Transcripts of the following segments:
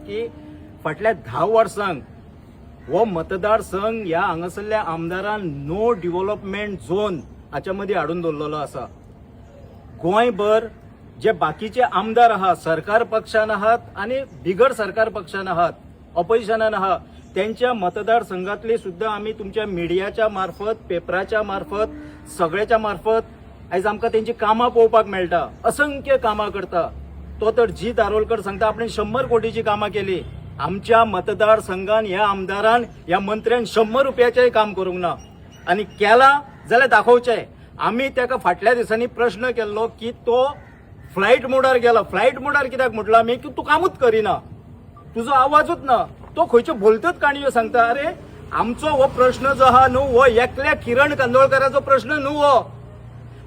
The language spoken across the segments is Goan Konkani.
की फाटल्या 10 वर्सांक हो मतदारसंघ ह्या हांगासरल्या आमदारान नो डिव्हलपमेंट झोन हाच्या मदीं हाडून दवरलेलो आसा. गोंयभर जे बाकीचे आमदार आहात, सरकार पक्षान आहात आनी बिगर सरकार पक्षान आहात, ऑपोजिशनान आहा, त्यांच्या मतदारसंघातली सुद्दां आमी तुमच्या मिडियाच्या मार्फत, पेपराच्या मार्फत, सगळ्याच्या मार्फत आयज आमकां तेंची कामां पळोवपाक मेळटा. असंख्य कामां करता. तो तर जीत आरोलकर सांगता आपणे 100 कोटीची कामां केली. आमच्या मतदारसंघान ह्या आमदारान, ह्या मंत्र्यान 100 रुपयाचेंय काम करूंक ना आनी केलां जाल्यार दाखोवचें. आमी ताका फाटल्या दिसांनी प्रश्न केल्लो की तो फ्लायट मोडार गेला. फ्लायट मोडार कित्याक म्हटलं आमी की तूं कामूच करिना, तुजो आवाजूच ना, तो खंयच्यो भलत्योच काणयो सांगता. अरे, आमचो हो प्रश्न जो आहा न्हू, हो एकल्या किरण कांदोळकाराचो प्रश्न न्हू. हो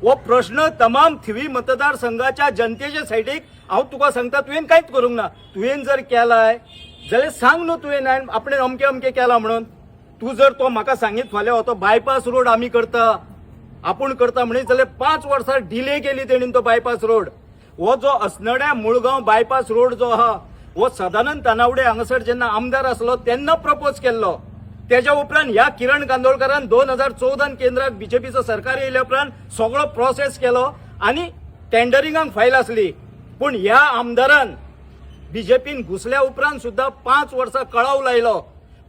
हो प्रश्न तमाम थिवी मतदारसंघाच्या जनतेच्या सायडीक. हांव तुका सांगता, तुवें कांयच करूंक ना. तुवें जर केलाय जाल्यार सांग न्हू, तुवें आपणें अमकें अमकें केलां म्हणून. तूं जर तो म्हाका सांगीत फाल्यां हो तो बायपास रोड आमी करता, आपूण करता म्हणीत जाल्यार 5 वर्सां डिले केली तेणीन. तो बायपास रोड, हो जो अस्नड्या मुळगांव बायपास रोड जो आहा, हो सदानंद तानावडे हांगासर जेन्ना आमदार आसलो तेन्ना प्रपोज केल्लो. तेज्या उपरांत ह्या किरण कांदोळकारान 2014 केंद्राक बीजेपीचो सरकार येयल्या उपरांत सगळो प्रोसेस केलो आनी टेंडरिंगाक फायल आसली. पूण ह्या आमदारान बीजेपीन घुसल्या उपरांत सुद्दां 5 वर्सां कळाव लायलो.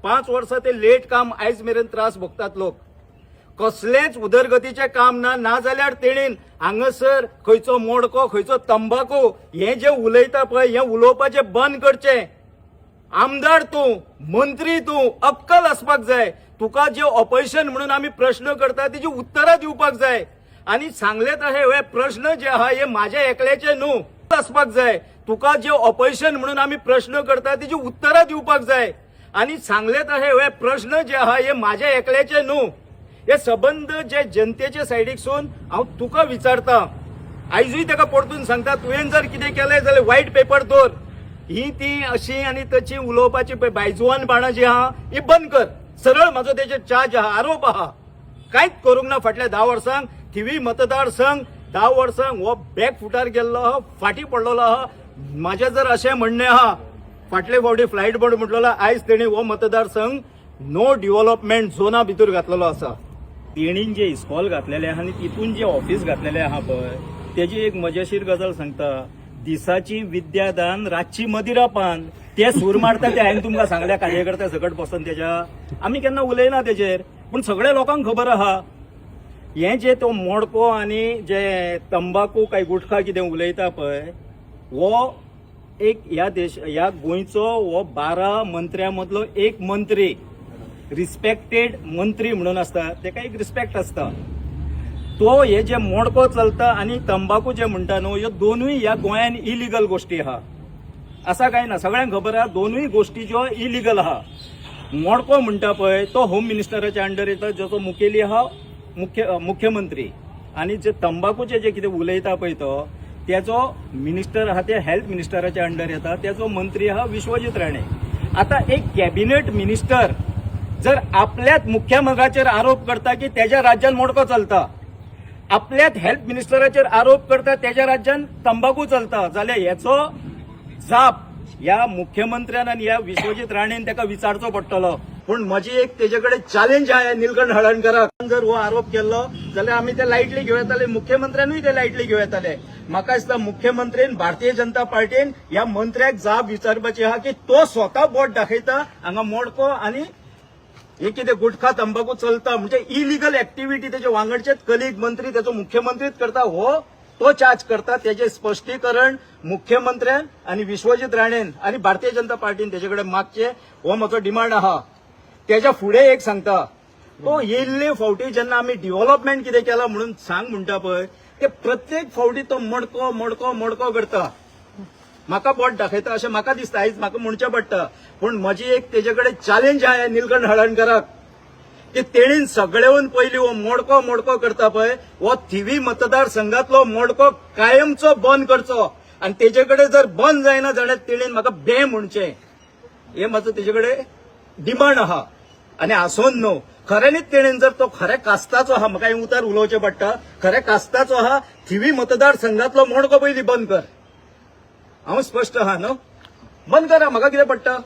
5 वर्सां ते लेट काम, आयज मेरेन त्रास भोगतात लोक. कसलेंच उदरगतीचें काम ना. नाजाल्यार तेणीन हांगासर खंयचो मोडको, खंयचो तंबाकू हें जें उलयता पळय, हें उलोवपाचें बंद करचें. आमदार तूं, मंत्री तूं, अक्कल आसपाक जाय तुका. जे ऑपोजिशन म्हणून आमी प्रश्न करता तेजी उत्तरां दिवपाक जाय. आनी सांगले तशें हे प्रश्न जे आहा हे माझ्या एकल्याचे न्हू. आसपाक जाय तुका. जे ऑपोजिशन म्हणून आमी प्रश्न करता तेजी उत्तरां दिवपाक जाय. आनी सांगले तशें हे प्रश्न जे आहा हे माझ्या एकल्याचे न्हू, हे सबंद जे जनतेचे सायडीकसून हांव तुका विचारता. आयजूय ताका परतून सांगता, तुवें जर कितें केलें जाल्यार व्हायट पेपर दवर. ही ती अशी आनी तशी उलोवपाची पळय बायजुवान बाणां जी आहा ही बंद कर. सरळ म्हाजो तेजेर चार्ज आहा, आरोप आहा. कांयच करूंक ना फाटल्या 10 वर्सांक. थिवी मतदारसंघ 10 वर्सांक हो बॅक फुटार गेल्लो आहा, फाटीं पडलेलो आहा. म्हाजें जर अशें म्हणणें आहा, फाटले फावटी फ्लायट बोर्ड म्हटलेलो, आयज तेणी हो मतदारसंघ नो डिव्हलपमेंट झोना भितर घातलेलो आसा. तेणीन जे इस्कॉल घातलेले आहा आनी तितून जे ऑफिस घातलेले आहा पळय, तेजी एक मजेशीर गजाल सांगता. दिसाची विद्यादान, रातची मदिरापान, ते सूर मारता ते हांवें तुमकां सांगल्या. कार्यकर्ते सकट बसून तेज्या आमी केन्ना उलयना तेजेर, पूण सगळ्या लोकांक खबर आहा. हें जे तो मोडको आनी जे तंबाकू काय गुटखा कितें उलयता पळय, हो एक ह्या देश, ह्या गोंयचो हो 12 मंत्र्यां मदलो एक मंत्री, रिस्पेक्टेड मंत्री म्हणून आसता, तेका एक रिस्पेक्ट आसता. तो हे जे मोडको चलता आनी तंबाकू जे म्हणटा न्हू, ह्यो दोनूय ह्या गोंयान इलिगल गोश्टी आहा. असा काय ना, सगळ्यांक खबर आहा, दोनूय गोश्टी ज्यो इलिगल आहा. मोडको म्हणटा पळय तो होम मिनिस्टराच्या अंडर येता, जाचो मुखेली आहा मुख्यमंत्री. आनी जे तंबाकूचे जे कितें उलयता पळय तो, तेजो मिनिस्टर आहा ते हेल्थ मिनिस्टराच्या अंडर येता, तेजो मंत्री आहा विश्वजीत राणे. आता एक कॅबिनेट मिनिस्टर जर आपल्याच मुख्यमंत्र्याचेर आरोप करता की तेज्या राज्यान मोडको चलता, आपल्याच हेल्थ मिनिस्टराचेर आरोप करता तेज्या राज्यान तंबाकू चलता, जाल्यार हेचो जाप ह्या मुख्यमंत्र्यान आनी ह्या विश्वजीत राणेन ताका विचारचो पडटलो. पूण म्हजी एक तेजे कडेन चॅलेंज आहा, निलकंठ हळर्णकराक. जर हो आरोप केल्लो जाल्यार आमी ते लायटली घेवं येताले, मुख्यमंत्र्यानूय ते लायटली घेवं येताले. म्हाका दिसता मुख्यमंत्रीन, भारतीय जनता पार्टीन ह्या मंत्र्याक जाप विचारपाची आहा की तो स्वता बोट दाखयता हांगा मोडको आनी हे कितें गुटखा तंबाखू चलता, म्हणजे इलिगल ऍक्टिव्हिटी तेजे वांगडचेच कलीग मंत्री, तेचो मुख्यमंत्रीच करता, हो तो चार्ज करता. तेजे स्पश्टीकरण मुख्यमंत्र्यान आनी विश्वजीत राणेन आनी भारतीय जनता पार्टीन तेजे कडेन मागचे, हो म्हजो डिमांड आहा. तेज्या फुडें एक सांगता, तो येयल्ले फावटी जेन्ना आमी डिव्हलपमेंट कितें केलां म्हणून सांग म्हणटा पळय, ते प्रत्येक फावटी तो मडको मडको मडको करता, म्हाका बोट दाखयता अशें म्हाका दिसता. आयज म्हाका म्हणचें पडटा, पूण म्हजी एक तेजे कडेन चॅलेंज आहा निलकंठ हळर्णकराक की तेणीन सगळेहून पयलीं हो मोडको मोडको करता पळय, हो थिवी मतदारसंघातलो मोडको कायमचो बंद करचो. आनी तेजे कडेन जर बंद जायना जाल्यार तेणीन म्हाका बे म्हणचें, हे म्हाजो तेजे कडेन डिमांड आहा. आनी आसोन न्हू, खऱ्यांनीच तेणेन जर तो खऱ्या कास्ताचो आहा, म्हाका हें उतर उलोवचें पडटा, खऱ्या कास्ताचो आहा, थिवी मतदारसंघातलो मोडको पयलीं बंद कर. हांव स्पश्ट आहा न्हू? बंद करा, म्हाका कितें पडटा?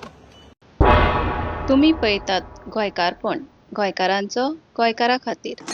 तुमी पळयतात गोंयकारपण, गोंयकारांचो गोंयकारा खातीर.